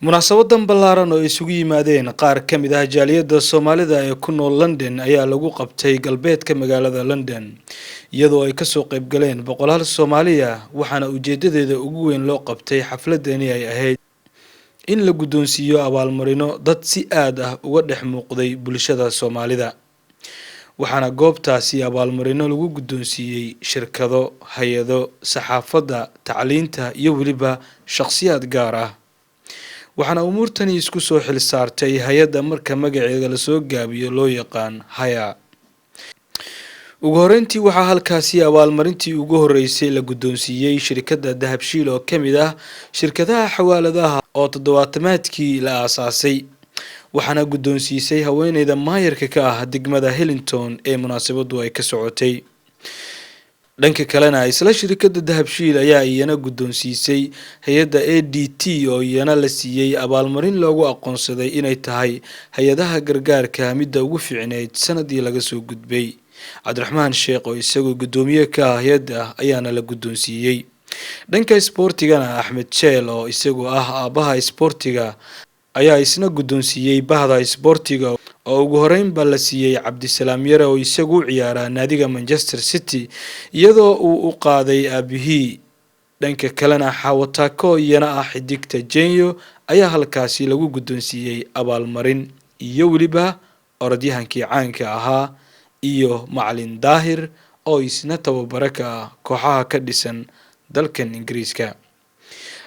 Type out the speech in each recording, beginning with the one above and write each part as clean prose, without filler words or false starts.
Munaasabadan ballaaran oo isugu yimaadeen qaar ka mid ah jaaliyadda Soomaalida ee ku nool London ayaa lagu qabtay galbeedka magaalada London, iyadoo ay kasoo qaybgaleen boqolaal Soomaaliya. Waxaana ujeedadeeda ugu weyn loo qabtay xafladani ay ahayd in la guddoonsiiyo abaalmarino dad si aad ah uga dhex muuqday bulshada Soomaalida. Waxaana goobtaasi abaalmarino lagu guddoonsiiyey shirkado, hay-ado, saxaafadda, tacliinta iyo weliba shakhsiyaad gaar ah. Waxaana umuurtani isku soo xil saartay hay-adda marka magaceeda lasoo gaabiyo loo yaqaan HAYA. Ugu horeyntii, waxaa halkaasi abaalmarintii ugu horeysay la guddoonsiiyey shirkadda Dahabshiil, oo ka mid ah shirkadaha xawaaladaha oo toddobaatamaadkii la aasaasay. Waxaana guddoonsiisay haweeneyda maayarka ka ah degmada Hillingdon ee munaasabadu ay ka socotay. Dhanka kalena, isla shirkadda Dahabshiil ayaa iyana guddoonsiisay hay-adda ADT, oo iyana la siiyey abaalmarin loogu aqoonsaday inay tahay hay-adaha gargaarka midda ugu fiicneyd sanadii laga soo gudbay. Cabdiraxmaan Sheekh, oo isagoo guddoomiye ka ah hay-adda, ayaana la guddoonsiiyey. Dhanka isboortigana, Axmed Jeel, oo isagu ah aabbaha isboortiga, ayaa isna guddoonsiiyey bahda isboortiga, oo ugu horeynba la siiyey Cabdisalaam Yare, oo isagu u ciyaaraa naadiga Manchester City, iyadoo uu u qaaday aabihii. Dhanka kalena, Xawataako, iyana ah xidigta Jenyo, ayaa halkaasi lagu guddoonsiiyey abaalmarin, iyo weliba orodyahankii caanka ahaa iyo Macalin Daahir, oo isna tababare ka ah kooxaha ka dhisan dalkan Ingiriiska.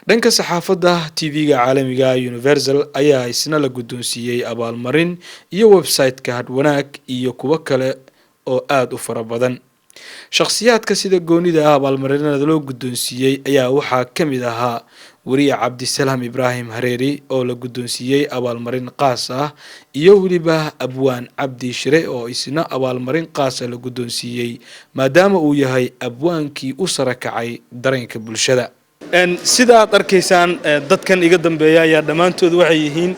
Dhanka saxaafadda, TV-ga caalamiga Universal ayaa isna la guddoonsiiyey abaalmarin, iyo website-ka Hadhwanaag, iyo kuwo kale oo aada u fara badan. Shakhsiyaadka sida goonida ah abaalmarinada loo guddoonsiiyey ayaa waxaa ka mid ahaa weriye Cabdisalaam Ibraahim Hareeri, oo la guddoonsiiyey abaalmarin qaas ah, iyo weliba abwaan Cabdi Shire, oo isna abaalmarin qaasa la guddoonsiiyey, maadaama uu yahay abwaankii u sara kacay dareenka bulshada. Sida aad arkaysaan, dadkan iga dambeeya ayaa dhammaantood waxay yihiin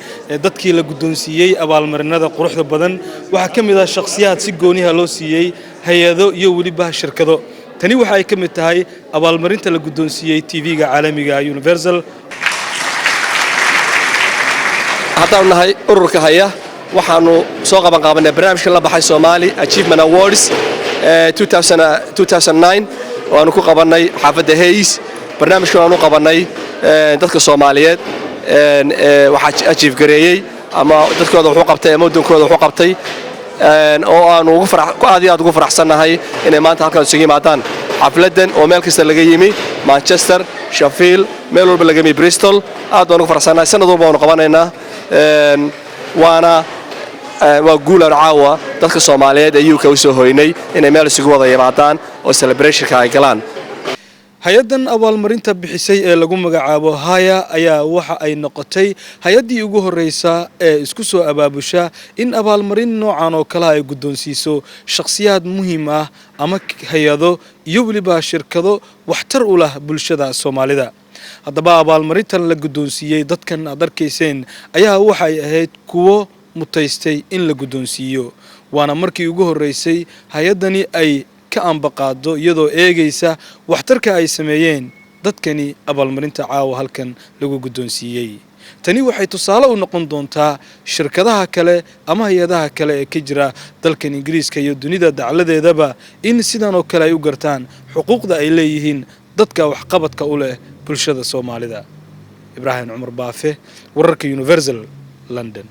dadkii la guddoonsiiyey abaalmarinada quruxda badan. Waxaa ka mid ah shakhsiyaad si gooniha loo siiyey, hay-ado iyo weliba shirkado. Tani waxa ay ka mid tahay abaalmarinta la guddoonsiiyey TV-ga caalamiga Universal. Haddaanu nahay ururka HAYA, waxaanu soo qaban qaabanay barnaamijka la baxay Somali Achievement Awards oo aanu ku qabannay xaafadda Hayes. Barnaamijkan aanu qabannay dadka Soomaaliyeed waxaa achieve gareeyey, ama dadkooda wuxuu qabtay, ama waddankooda wuxuu qabtay, oo aanu aad iyo aad ugu faraxsannahay inay maanta halkan isugu yimaadaan xafladdan, oo meel kasta laga yimi, Manchester, Sheffield, meel walba laga yimi, Bristol. Aad baan ugu faraxsannahay. Sanad walba waanu qabanaynaa, waana waa guulaan caawa dadka Soomaaliyeed ee UK u soo hoynay inay meel isugu wada yimaadaan oo celebrationka ay galaan. Hay-addan abaalmarinta bixisay ee lagu magacaabo HAYA ayaa waxa ay noqotay hay-addii ugu horreysa ee isku soo abaabusha in abaalmarin noocan oo kale ay guddoonsiiso shakhsiyaad muhiim ah ama hay-ado iyo weliba shirkado waxtar u lah bulshada Soomaalida. Haddaba, abaalmarintan la guddoonsiiyey dadkan aad arkayseen ayaa waxay ahayd kuwo mutaystay in la guddoonsiiyo, waana markii ugu horreysay hay-addani ay ka ambaqaado, iyadoo eegaysa waxtarka ay sameeyeen dadkani abaalmarinta caawa halkan lagu guddoonsiiyey. Tani waxay tusaale u noqon doontaa shirkadaha kale ama hay-adaha kale ee ka jira dalkan Ingiriiska iyo dunida dacladeedaba in sidan oo kale ay u gartaan xuquuqda ay leeyihiin dadka waxqabadka u leh bulshada Soomaalida. Ibraahim Cumar Baafe, wararka Universal, London.